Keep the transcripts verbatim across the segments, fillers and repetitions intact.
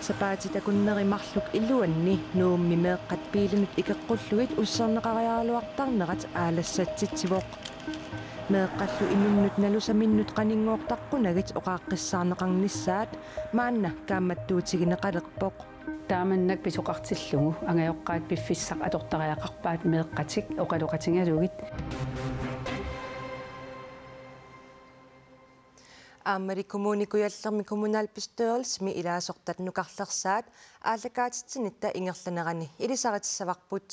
Sapaatit akunneri marluk iluanni Nuummi meeqqat biilinut ikeqqullugit usserneqariaraluartarnerat aalassatsitsivoq. Meeqqallu inunnut nalusaminnut qaninngoortaqqunagit oqaaqqissaarneqarnissaat maanna kaammattuutigineqalerpoq. Taamannak pisoqartillugu angajoqqaat piffissaq atortariaqarpaat meeqqatik oqaloqatigalugit. Aammali Kommune Kujallermi kommunalbestyrelsimi ilaasortat nukarlersaat aallakaatitsinitta ingerlanerani ilisaritissavagut.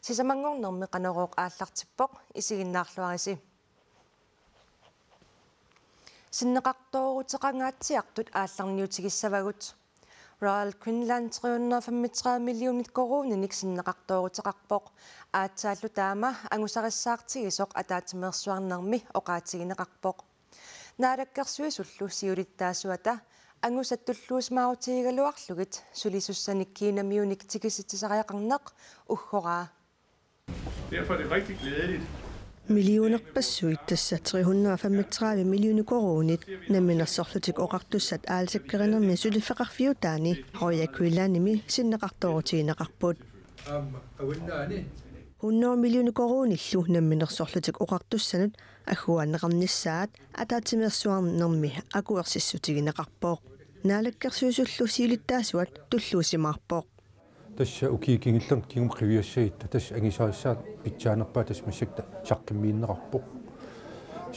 Sisamanngornermi Qanorooq aallartippoq, isiginnaarluarisi. Sinneqartooruteqangaatsiartut aallarniutigissavagut. Royal Greenland tre hundrede og femogtredive millioner koruuninik sinneqartooruteqarpoq. Aatsaallu taama angusarissaartigisoq ataatsimeersuarnermi oqaatigineqarpoq. Naalakkersuisullu siulittaasuata angusat tulluusimaarutigigaluarlugit sulisussanik Kinamiunik tikisitsisariaqarneq uggoraa. Derfor er det rigtig glædeligt. Millionerpassuit, tassa tre hundrede og femogtredive millioner koruunit, Namminersorlutik Oqartussat aalisakkerinermi suliffeqarfiutaani Royal Greenlandimi sinneqartoorutigineqarput. Hundrede millioner koruunillu Namminersorlutik Oqartussanut agguaanneqarnissaat ataatsimeersuarnermi akuersissutigineqarpoq. Naalakkersuisullu siulittaasuat tulluusimaarpoq. Tassa ukiut kingulliit kingumut qiviassagutta tassa angusarissaat pitsaanerpaat tassa massakkut saqqummiunneqarpoq.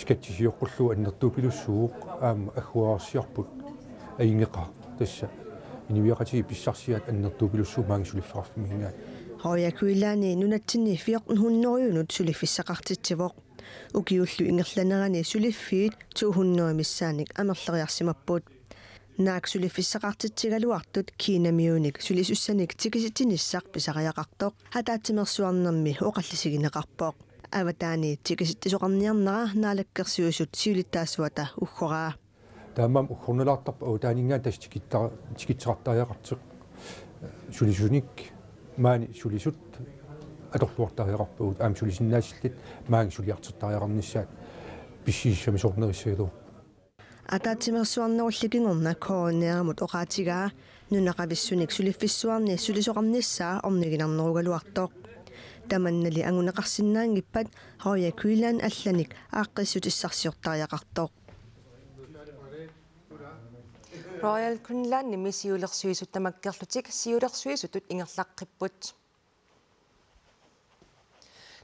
Skattisioqqullugu annertupilussuuvoq aamma agguaarsiarput ajunngilaq tassa inuiaqatigiit pissarsiaat annertupilussuuvoq maanga suliffeqarfimminngaanniit. Royal Greenlandi nunatsinni fjorten hundrede-unut suliffissaqartitsivoq. Ukiullu ingerlanerani suliffiit to hundrede missaannik amerleriarsimapput. Naak suliffissaqartitsigaluartut Kinamiunik sulisussanik tikisitsinissaq pisariaqartoq ataatsimeersuarnermi oqallisigineqarpoq. Avataani tikisitsisoqarniarnera Naalakkersuisut siulittaasuata uggoraa. Taamaammat uggornalaartarpoq avataaninngaanniit tassa tikitta-, tikitseqartariaqartoq sulisunik maani sulisut atorluartariaqarpagut aamma sulisinnaassallit maani suliartortariaqarnissaat pissusissamisoornerissagaluaq. Ataatsimeersuarnerulli kingorna K N R-imut oqaatigaa nunaqavissunik suliffissuarni sulisoqarnissaa orniginernerugaluartoq. Tamannali anguneqarsinnaanngippat Royal Greenland allanik aaqqissutissarsiortariaqartoq. Royal Greenlandimi siulersuisut tamakkerlutik siulersuisutut ingerlaqqipput.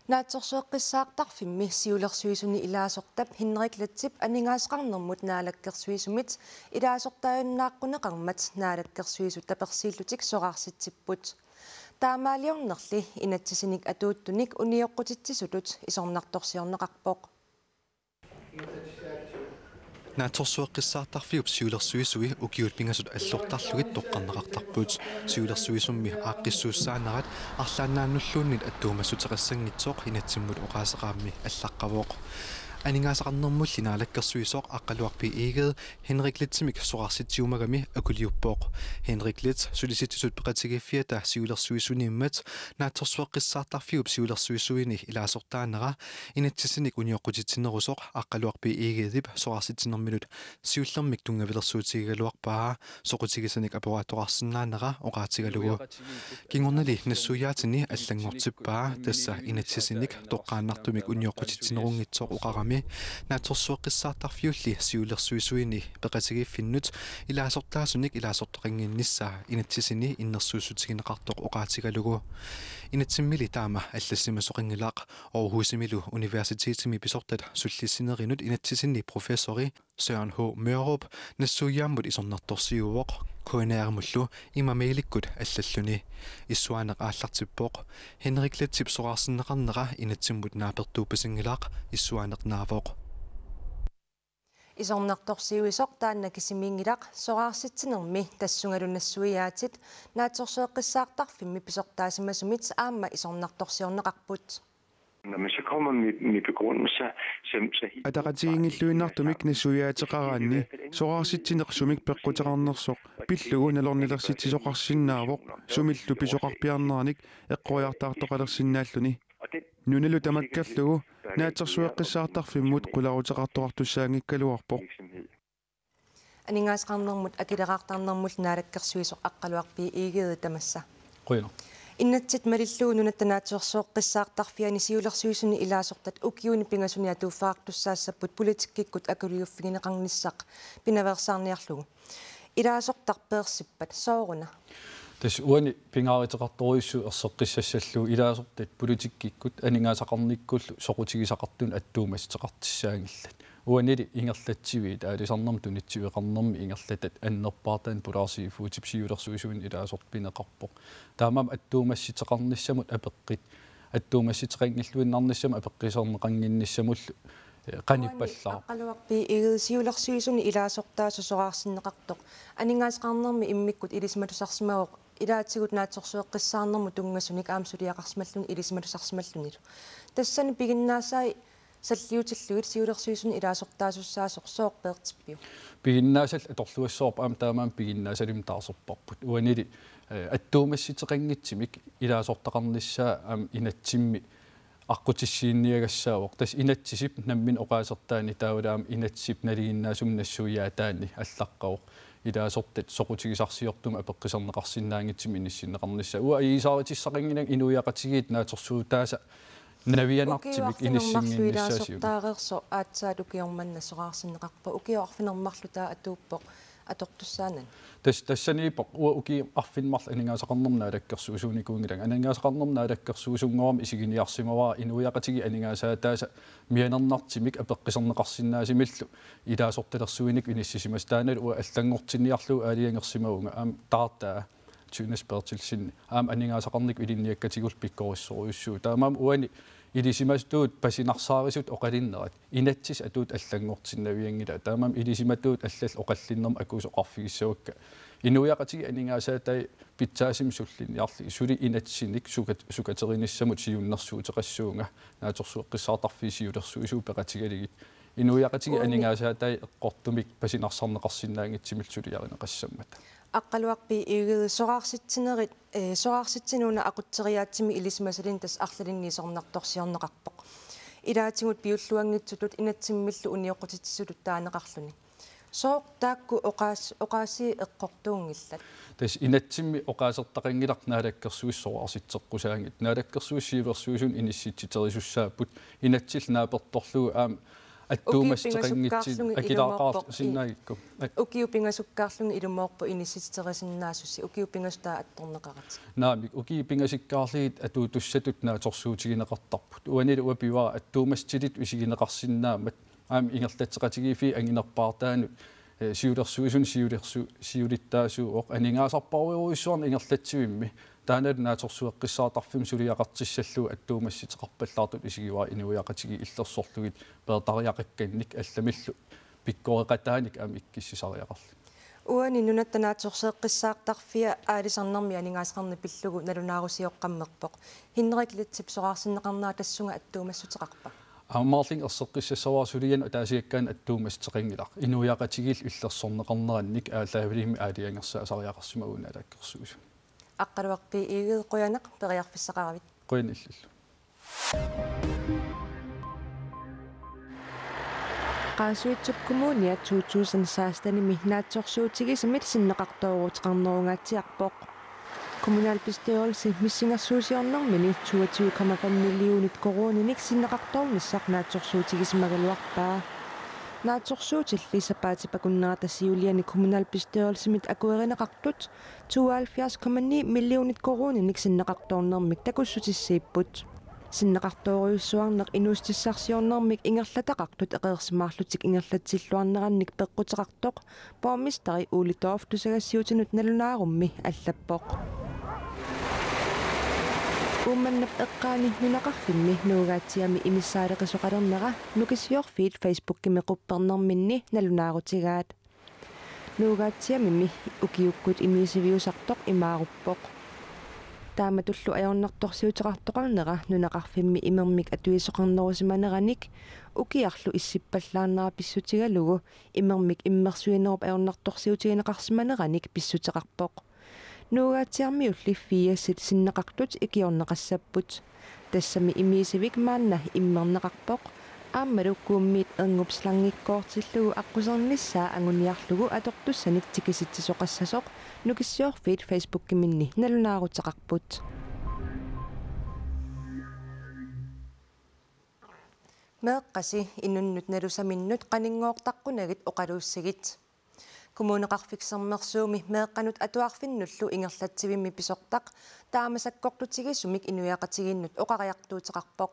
Naatsorsueqqissaartarfimmi siulersuisuni ilaasortap Henrik Letzip aningaasaqarnermut naalakkersuisumit ilaasortaajunnaaqquneqarmat naalakkersuisut tapersiillutik soraarsitsipput. Taamaaliornerli inatsisinik atuuttunik unioqqutitsisutut isornartorsiorneqarpoq. Naatsorsueqqissaartarfiup siulersuisui ukiut pingasut allortarlugit toqqarneqartarput. Siulersuisummi aaqqissuussaanerat arlaannaannulluunniit attuumassuteqassanngitsoq inatsimmut oqaaseqarami allaqqavoq. Aningaasaqarnermulli naalakkersuisoq Aqqaluaq B. Egede Henrik Letzimik soraarsitsiumagami akuliuppoq. Henrik Letz Sulisitsisut Peqatigiiffiata siulersuisuniimmat Naatsorsueqqissaartarfiup siulersuisuini ilaasortaanera inatsisinik unioqqutitsinerusoq Aqqaluaq B. Egedep soraarsitsinerminut siullermik tunngavilersuutigigaluarpaa. Soqutigisanik aporaateqarsinnaanera oqaatigalugu. Kingornali nassuiaatini allanngortippaa, tassa inatsisinik toqqaannartumik unioqqutitsinerunngitsoq oqarami naatsorsueqqissaartarfiulli siulersuisuini peqatigiiffinnut ilaasortaasunik ilaasortaqannginnissaa inatsisini innersuussutigineqartoq oqaatigalugu. Inatsimmili taama allassimasoqanngilaq. Aarhusimilu universitetimi pisortat sullissinerinut inatsisini professori Søren H. Mørup nassuiaammut isornartorsiuvoq K N R-imullu ima mailikkut allalluni. Issuaaneq aallartippoq. Henrik Letzip soraarsinneqarnera inatsimmut naapertuuppasinngilaq, issuaaneq naavoq. Isornartorsiuisoq taanna kisimiinngilaq, soraarsitsinermi tassungalu nassuiaatit naatsorsueqqissaartarfimmi pisortaasimasumit aamma isornartorsiorneqarput. Når man så kommer med, med begrundelser, som så helt Ataqatigiinngilluinnartumik nassuiaateqaraanni soraarsitsineq sumik peqquteqarnersoq pillugu nalornilersitsisoqarsinnaavoq, sumillu pisoqarpiarneranik eqqoriartaartoqalersinnaalluni. Nunalu tamakkerlugu naatsorsueqqissaartarfimmut qularuteqartoqartussaanngikkaluarpoq. Aningaasaqarnermut akileraartarnermullu naalakkersuisoq Aqqaluaq B. Egede, tamassa. Qujanaq. Inatsit malillugu Nunatta Naatsorsueqqissaartarfiani siulersuisuni ilaasortat ukiuni pingasuni atuuffeqartussaassapput politikkikkut akuliuffigineqarnissaq pinaveersaarniarlugu. Ilaasortarpeersippat sooruna? Tassa uani pingaaruteqartorujussuuvoq erseqqissassallugu ilaasortat politikkikkut aningaasaqarnikkullu soqutigisaqartunut attuumassiteqartussaanngillat. Uanili ingerlatsiviit aalisarnermut tunitsiveqarnermi ingerlatat annerpaartaani Polar Seafoodip siulersuisuni ilaasortat pineqarpoq. Taamaammat attuumassiteqarnissamut apeqqut, attuumassiteqanngilluinnarnissamut apeqqusernissannginnissamullu, eh, qanippallaarpoq. Aqqaluaq B. Egede, siulersuisuni ilaasortaasoq soraarsinneqartoq aningaasaqarnermi immikkut ilisimatusarsimavoq, ilaatigut naatsorsueqqissaarnermut tunngasunik aamma suliaqarsimalluni ilisimatusarsimallunilu. Tassani piginnaasai salliutillugit siulersuisuni ilaasortaasussaasoq sooq peertippiuk? Piginnaasallu atorluassavarput, aamma taamaammat piginnaasalimmik taarserparput. Uanili, eh, attuumassiteqanngitsumik ilaasortaqarnissaa aamma inatsimmi aqqutissiinniagassaavoq. Tassa inatsisip nammineq oqaasertaani taavalu aamma inatsisip nalinginnaasumik nassuiaataani allaqqavoq ilaasortat soqutigisarsiortumik apeqquserneqarsinnaanngitsumik inissinneqarnissaat. Uanga ajuusaarutissaqanngilanga inuiaqatigiit naatsorsuutaasa navianartumik inissinnginnissaasiuk. Ukiut arfineq-marluk ilaasortaareersoq aatsaat ukioq manna soraarsinneqarpoq, ukiut arfineq-marluk taava atuuppoq atortussaanani. Tas-, tassaniippoq uanga ukiut arfineq-marluk aningaasaqarnermut naalakkersuisuunikuunngilanga. Aningaasaqarnermut naalakkersuisunngormat isiginiarsimavara inuiaqatigiit aningaasaataasa mianernartumik apeqquserneqarsinnaasumillu ilaasortalersuinikkut inissisimasut. Taannalu uanga allanngortinniarlugu aalajangersimavunga aamma taartaa Tønnes Berthelsen aamma aningaasaqarnikkut ilinniakkatigullu pikkorissorujussuuvoq. Taamaammat uani ilisimatuut pasinarsaarisut oqalunnerat inatsisit atuuttut allanngortinnavianngilaat. Taamaammat ilisimatuut allallu oqallinnermut akuusut oqarfigissavakka. Inuiaqatigiit aningaasaatai pitsaasumik sullinniarlugit suli inatsinik sukat-, sukaterinissamut siunnersuuteqassuunga naatsorsueqqissaartarfiit siulersuisui peqatigalugit. Inuiaqatigiit Uani. aningaasaatai eqqortumik pasinarsarneqarsinnaanngitsumillu suliarineqassammata. Aqqaluaq B. Egede, soraarsitsinerit, eh, soraarsitsineq una aqutseriaatsimi ilisimasalinnut tassa arlalinni isornartorsiorneqarpoq. Ilaatigut piulluanngitsutut inatsimmillu unioqqutitsisutut taaneqarluni. Sooq taakku oqaas-, oqaasii eqqortuunngillat? Tassa inatsimmi oqaasertaqanngilaq naalakkersuisut soraarsitseqqusaanngitsut. Naalakkersuisut siulersuisuni inissitsiterisussaapput inatsillu naapertorlugu aamma attuumassiteqanngitsunik akileraarsinnaagikku. Ukiut pingasukkaarlugit ilumoorpoq inissiterisinnaasussi, ukiut pingasut taava attorneqaratik. Naamik, ukiut pingasukkaarlugit atuutussatut naatsorsuutigineqartarput. Uanilu uanga pivara attuumassutilik isigineqarsinnaammat aamma ingerlatseqatigiiffiit anginerpaartaanut, eh, siulersuisuni siulersu-, siulittaasuuvoq aningaasarparujorujussuarnik ingerlatsivimmi. Taannalu naatsorsueqqissaartarfimmut suliaqartussallugu attuumassuteqarpallaartutut isigivara inuiaqatigiit illersorlugit peertariaqakkannik allamillu pikkoreqataanik aamma ikkutissariaqarluni. Uani Nunatta Naatsorsueqqissaartarfia aalisarnermi aningaasaqarneq pillugu nalunaarusioqqammerpoq. Henrik Letzip soraarsinneqarnera tassunga attuumassuteqarpa? Aammaarlunga erseqqissassavara, sulianut ataasiakkaanut attuumassuteqanngilaq. Inuiaqatigiillu illersorneqarnerannik aallaavilimmi aalajangersaasariaqarsimavoq naalakkersuisuni. Aqqaluaq B. Egede, qujanaq periarfissaqaravit. Qujanaq illillu. Qaasuitsup Kommunia to tusind sekstenimi naatsorsuutigisumit sinneqartooruteqarnerungaatsiarpoq. Kommunalbestyrelse missingersuusiornermini toogtyve komma fem millionit koruuninik sinneqartoornissaq naatsorsuutigisimagaluarpaa. Naatsorsuutilli sapaatip akunnerata siuliani kommunalbestyrelsimit akuerineqartut tooghalvfjerds komma ni millionit koruuninik sinneqartoornermik takussutissiipput. Sinneqartoorujussuarneq inuussutissarsiornermik ingerlataqartut eqeersimaarlutik ingerlatsilluarnerannik peqquteqartoq borgmesteri Ole Dorph tusagassiuutinut nalunaarummi allappoq. Uummannap eqqaani nunaqarfimmi Nuugaatsiami inissaaleqisoqalernera Nukissiorfiit Facebookimi quppernerminni nalunaarutigaat. Nuugaatsiamimi ukiukkut inissiviusartoq imaaruppoq. Taamatullu ajornartorsiuteqartoqarnera nunaqarfimmi imermik atuisoqarnerusimaneranik ukiarlu issippallaarnera pissutigalugu imermik immersuinerup ajornartorsiutigineqarsimaneranik pissuteqarpoq. Nuugaatsiarmiulli firsit sinneqartut ikiorneqassapput. Tassami Emiisivik maanna immerneqarpoq. Aammalu Kuummiit erngup slangikkoortillugu aqqusernissaa anguniarlugu atortussanik tikisitsisoqassasoq Nukissiorfiit Facebookiminni nalunaaruteqarput. Meeqqasi inunnut nalusaminnut qaninngortaqqunagit oqaluussagit. Kommuneqarfik Sermersuumi meeqqanut atuarfinnullu ingerlatsivimmi pisortaq taama sakkortutigisumik inuiaqatigiinnut oqariartuuteqarpoq.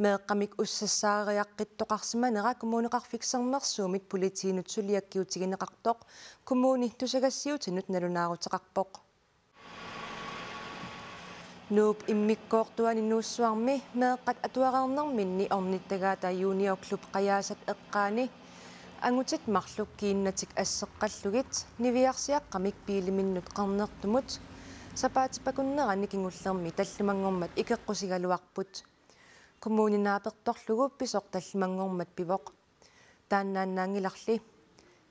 Meeqqamik ussassaariaqqittoqarsimanera Kommuneqarfik Sermersuumit politiinut suliakkiutigineqartoq kommuni tusagassiuutinut nalunaaruteqarpoq. Nuup immikkoortuani Nuussuarmi meeqqat atuareernerminni ornittagaata Junior Club Qajaasat eqqaani angutit marluk kiinnatik asseqqallugit niviarsiaqqamik biiliminnut qernertumut sapaatip-akunnera kingullermi tallimanngormat ikeqqusigaluarput. Kommuni naapertorlugu pisoq tallimanngormat pivoq. Taannaannaanngilarli.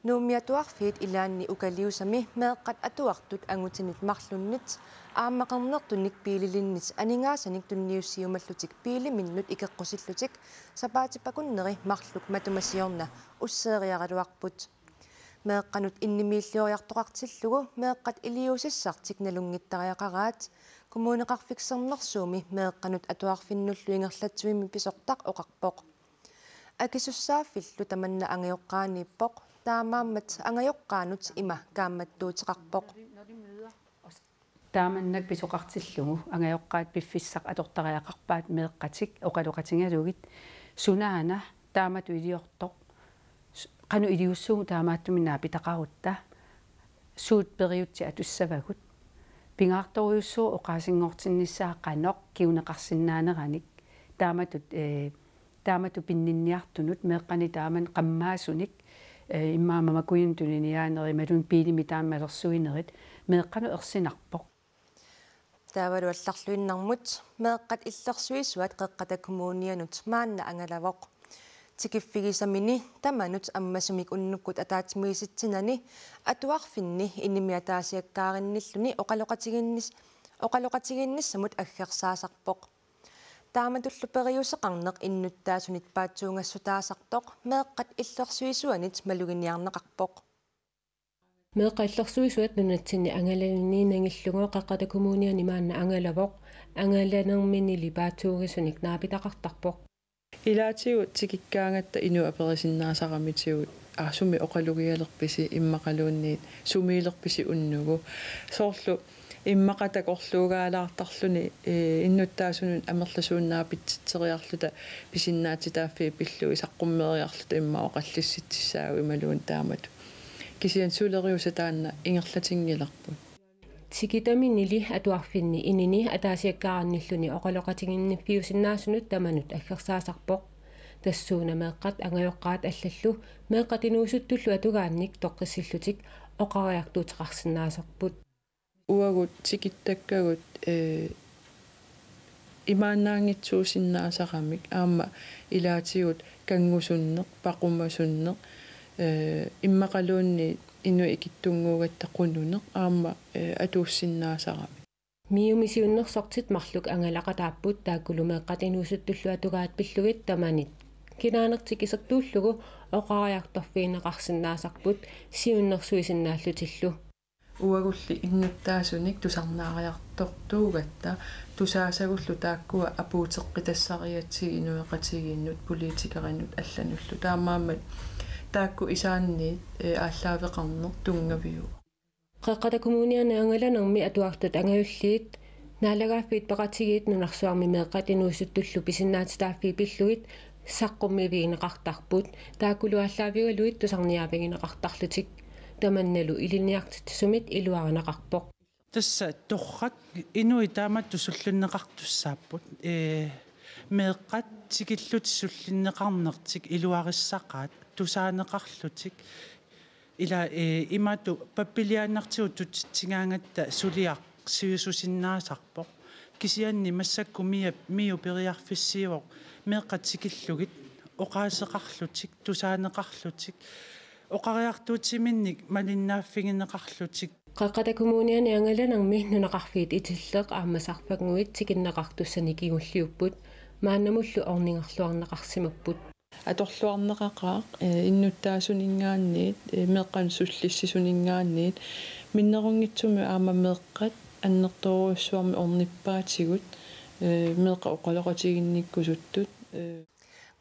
Nuummi atuarfiit ilaanni ukaliusami meeqqat atuartut angutinit marlunnit aamma qernertunik biililinnit aningaasanik tunniussiumallutik biiliminnut ikeqqusillutik sapaatip-akunneri marluk matuma siorna usseeriaraluarput. Meeqqanut innimiillioriartoqartillugu meeqqat iliuusissartik nalunngittariaqaraat Kommuneqarfik Sermersuumi meeqqanut atuarfinnullu ingerlatsivimmi pisortaq oqarpoq. Akisussaaffillu tamanna angajoqqaaniippoq, taamaammat angajoqqaanut ima kaammattuuteqarpoq. Taamannak pisoqartillugu angajoqqaat piffissaq atortariaqarpaat meeqqatik oqaloqatigalugit sunaana taamatut iliortoq, s-, qanoq iliussuugut taamaattumik naapitaqarutta, suut periutsit atussavagut, pingaartorujussuuvoq oqaasinngortinnissaa qanoq kinguneqarsinnaaneranik, taamatut, ee, taamatut pinninniartunut meeqqani taamani qammaasunik, ee, immaqa mamakujunnik tuniniaanerit imaluunniit biilimik taama malersuinerit meeqqanut ersinarpoq. Taavalu allarluinnarmut meeqqat illersuisuat Qeqqata Kommunianut maanna angalavoq. Tikiffigisamini tamanut ammasumik unnukkut ataatsimiisitsinani atuarfinni inimi ataasiakkaarinnilluni oqaloqatigiinnis-, oqaloqatigiinnissamut aggersaasarpoq. Taamatullu periuseqarneq innuttaasunit paatsuungassutaasartoq meeqqat illersuisuanit maluginiarneqarpoq. Meeqqat illersuisuat nunatsinni angalaniinnaanngillugu Qeqqata Kommuniani maanna angalavoq, angalanerminili paatsuungasunik naapitaqartarpoq. Ilaatigut tikikkaangatta inuit aperisinnaasaramitsigut, aa, sumi oqalugialerpisi immaqaluunniit sumiilerpisi unnugu. Soorlu immaqa takorluugaalaartarluni, ee, innuttaasunut amerlasuunnaapitsitseriarluta pisinnaatitaaffii pillugit saqqummeeriarluta immaqa oqallissitsissaagut imaluunniit taamatut. Kisianni suleriuseq taanna ingerlatinngilarput. Tikitaminili atuarfinni inimi ataasiakkaarinnilluni oqaloqatigiinniffiusinnaasunut tamanut aggersaasarpoq. Tassuuna meeqqat angajoqqaat allallu meeqqat inuusuttullu atugaannik toqqissillutik oqariartuuteqarsinnaasarput. Uagut tikittakkagut, ee, imaannaanngitsuusinnaasaramik aamma ilaatigut kanngusunneq, paqumasunneq, ee, immaqaluunniit inuit ikittunnguugatta qununeq aamma, ee, atuussinnaasaramik. MIO-mi siunnersortit marluk angalaqataapput, taakkulu meeqqat inuusuttullu atugaat pillugit tamanit kinaanertik isertuullugu oqariartorfigineqarsinnaasarput siunnersuisinnaallutillu. Uagulli innuttaasunik tusarnaariartortuugatta tusaasagullu taakkua apuuteqqitassarigatsigit inuiaqatigiinnut politikerinut allanullu. Taamaammat taakku isaanniit, ee, aallaaveqarneq tunngaviuvoq. Qeqqata Kommuniani angalanermi atuartut angajulliit Naalagaaffiit Peqatigiit nunarsuarmi meeqqat inuusuttullu pisinnaatitaaffii pillugit saqqummiivigineqartarput, taakkulu aallaavigalugit tusarniaavigineqartarlutik. Tamannalu ilinniartitsisumit iluarineqarpoq. Tassa torrak, inuit taamatut sullunneqartussaapput. Ee, meeqqat tikillutik sullunneqarnertik iluarissaqaat, tusaaneqarlutik. Ila, ee, imatut pappiliaannartigut tutitsigaangatta suliaq siususinnaasarpoq. Kisianni massakkut MIO-p, MIO periarfissiivoq meeqqat tikillugit oqaaseqarlutik, tusaaneqarlutik, oqariartuutiminnik malinnaaffigineqarlutik. Qeqqata Kommuniani angalanermi nunaqarfiit Itilleq aamma Sarfannguit tikinneqartussanik kingulliupput, maannamullu orningerluarneqarsimapput. Atorluarneqaqaaq, eh, innuttaasuninngaanniit, eh, meeqqanut sullissisuninngaanniit, minnerunngitsumik aamma meeqqat annertoorujussuarmik ornippaatigut, eh, meeqqat oqaloqatiginnikkusuttut, eh.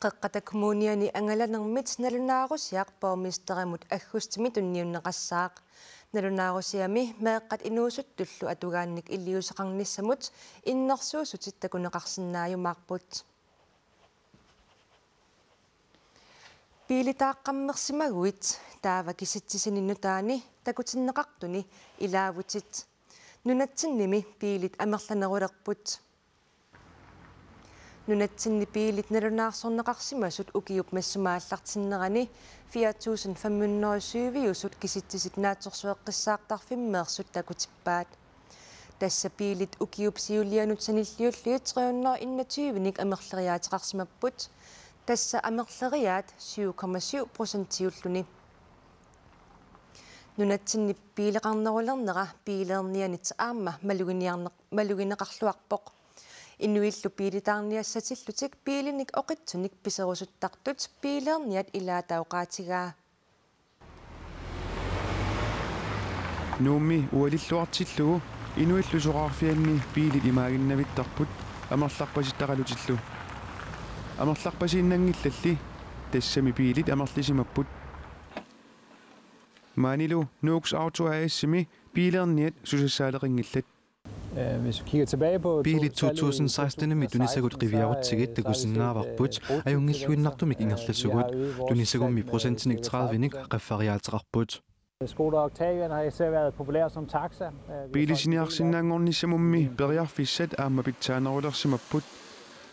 Qeqqata Kommuniani angalanermit nalunaarusiaq borgmesterimut aggustimi tunniunneqassaaq. Nalunaarusiami meeqqat inuusuttullu atugaannik iliuuseqarnissamut innersuussutit takuneqarsinnaajumaarput. Biilitaaqqammersimaguit, taava kisitsisini nutaani takutinneqartuni ilaavutit. Nunatsinnimi biilit amerlanerulerput. Nunatsinni biilit nalunaarsorneqarsimasut ukiup massuma aallartinnerani fire tusind fem hundrede syviusut kisitsisit naatsorsueqqissaartarfimmeersut takutippaat. Tassa biilit ukiup siulianut sanilliullugit tre hundrede enogtyvenik amerleriaateqarsimapput. Tassa amerleriaat syv komma syv procentiulluni. Nunatsinni biileqarnerulernera biileernianit aamma maluginiarneq-, malugineqarluarpoq. Inuillu biilitaarniassatillutik biilinik oqitsunik piserusuttartut biileerniat ilaata oqaatigaa. Nuummi ualilluartillugu inuillu soraarfianni biilit imaaginnavittarput amerlarpasittaralutillu. Amerlarpasiinnanngillalli, tassami biilit amerlisimapput. Maanilu Nuuks Auto A/S-imi biileerniat susassaaleqinngillat. Øh, hvis vi kigger tilbage på Biilit to tusind seksten-imi tunisagut qiviarutsigit takusinnaavarput, ajunngilluinnartumik ingerlasugut, tunisagummi procentinik tredivenik qaffariaateqarput. Skoda Octavian har især været populær som taxa. Øh, vi har Biilisiniarsinnaanngornissamummi periarfissat aamma pitsaanerulersimapput.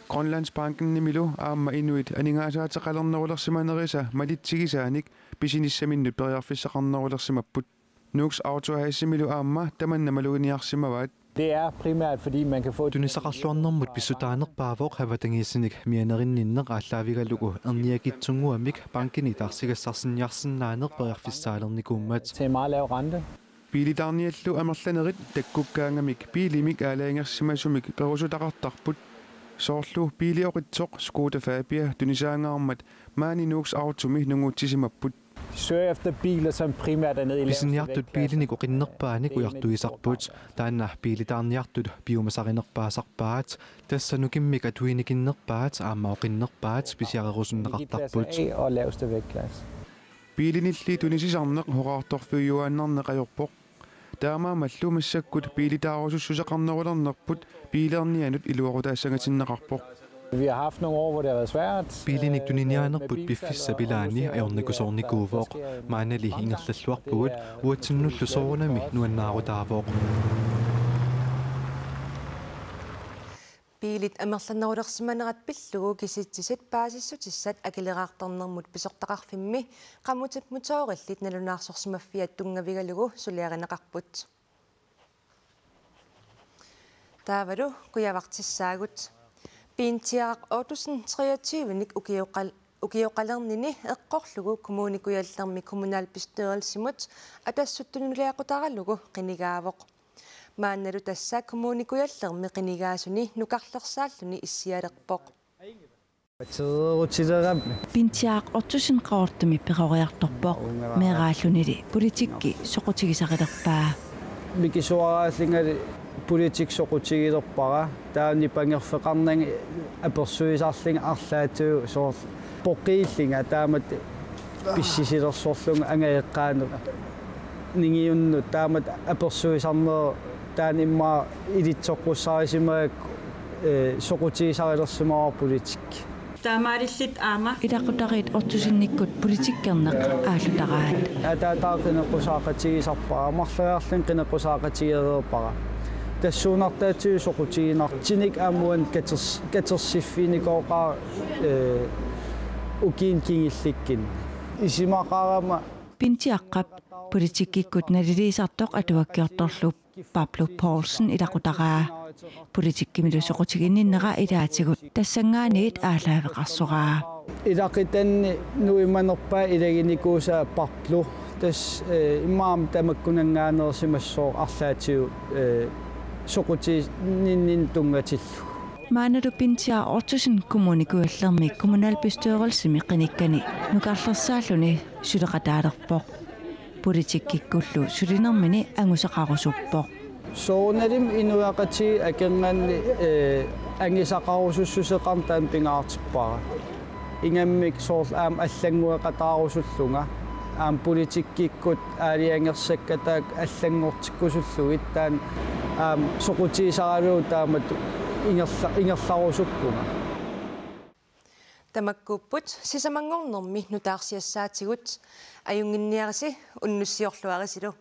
Grønlandsbankenimilu aamma inuit aningaasaateqalernerulersimanerisa malitsigisaanik pisinissaminnut periarfissaqarnerulersimapput. Nuuks Auto A/S-imilu aamma tamanna maluginiarsimavaat. Det er primært, fordi man kan få et Tunisaqarluarnermut pissutaanerpaavoq avatangiisinik mianerinninneq aallaavigalugu erniakitsunnguamik bankini taarsigassarsiniarsinnaaneq periarfissaalernikuummat. Til en meget lav rente. Biilitaarniallu amerlanerit takkukkaangamik biilimik aalajangersimasumik perusutaqartarput. Soorlu biilioqitsoq Skoda Fabia tunisaangaarmat maani Nuuks Automi nunguutsisimapput. Søger efter biler, som primært er nede i laveste Pisiniartut biilinik oqinnerpaanik ujartuisarput. Taanna biilitaarniartut piumasarinerpaasarpaat. Tassa nukimmik atuinikinnerpaat aamma oqinnerpaat pisiarerusunneqartarput. Klasse A og laveste vægtklasse. Biilinilli tunisisarneq horaartorfiujuaannarneq ajorpoq. Taamaammallu massakkut biilitaarusussuseqarnerulernerput biileernianut iluaqutaassangatinneqarpoq. Vi har haft nogle år, hvor det har været svært. Biilinik tuniniaanerput piffissap ilaani ajornakusoornikuuvoq. Maannali ingerlalluarpugut, uatsinnullu soorunami nuannaarutaavoq. Biilit amerlanerulersimanerat pillugu kisitsisit paasissutissat Akileraartarnermut Pisortaqarfimmi qamutit motoorillit nalunaarsorsimaffiat tunngavigalugu suliarineqarput. Taavalu kujavartissaagut. Pintiaq Ottosen treogtyve-nik ukioqal-, ukioqalernini eqqorlugu Kommune Kujallermi kommunalbestyrelsimut Atassut tunuliaqutaralugu qinigaavoq. Maannalu tassa Kommune Kujallermi qinigaasuni nukarlersaalluni issialerpoq. Pintiaq Ottosen Qaqortumi peroriartorpoq, meeraallunili politikki soqutigisarilerpaa. Mikisuaraallungali politikki soqutigilerpara, taanna nipangerfeqarnanga apersuisarlunga arlaatigut soorlu poqiillunga taamatut pissisilersorlunga angajoqqaanut ningiunnut taamatut apersuisarneq taanna immaqa ilitsoqqussaarisimagakku, eh, soqutigisarilersimavara politikki. Taamaalillutit aamma ilaqutariit Ottosenikkut politikkerneq aallutaraat. Ataataga qineqqusaaqatigisarpara, marloriarlunga qineqqusaaqatigereerpara. Tassuunartaatsigut soqutiginartunik aamma uani katers-, katersiffiginikooqaara, eh, ukiuni kingullikkuni. Isumaqarama Pintiaqqap politikkikkut naliliisartoq atuakkiortorlu Pablo Poulsen ilaqutaraa. Politikkimilu soqutiginninnera ilaatigut tassanngaanniit aallaaveqarsoraa. Ilaquttani nuimanerpaat ilaginikuusaa Pablo Tassa, eh, immaqa tamakkunanngaanneersimassooq arlaatigut, eh, soqutiginninneq tunngatillugu. Maannalu Pinsiaq Ottosen Kommune Kujallermi kommunalbestyrelsimi qinikkani nukarlersaalluni suleqataalerpoq. Politikkikkullu sulinermini angusaqarusuppoq. Soorunalimi inuiaqatigiit akornanni, eh, angusaqarusussuseqarneq taanna pingaartippara. Ingammik soorlu aamma allanngueqataarusullunga, aamma politikkikkut aalajangersakka taakku allanngortikkusullugit, taanna aamma soqutigisaralugu taamatut ingerla-, ingerlarusuppunga. Tamakkuupput sisamanngornermi nutaarsiassaatigut, ajunnginniarisi unnussiorluarisilu.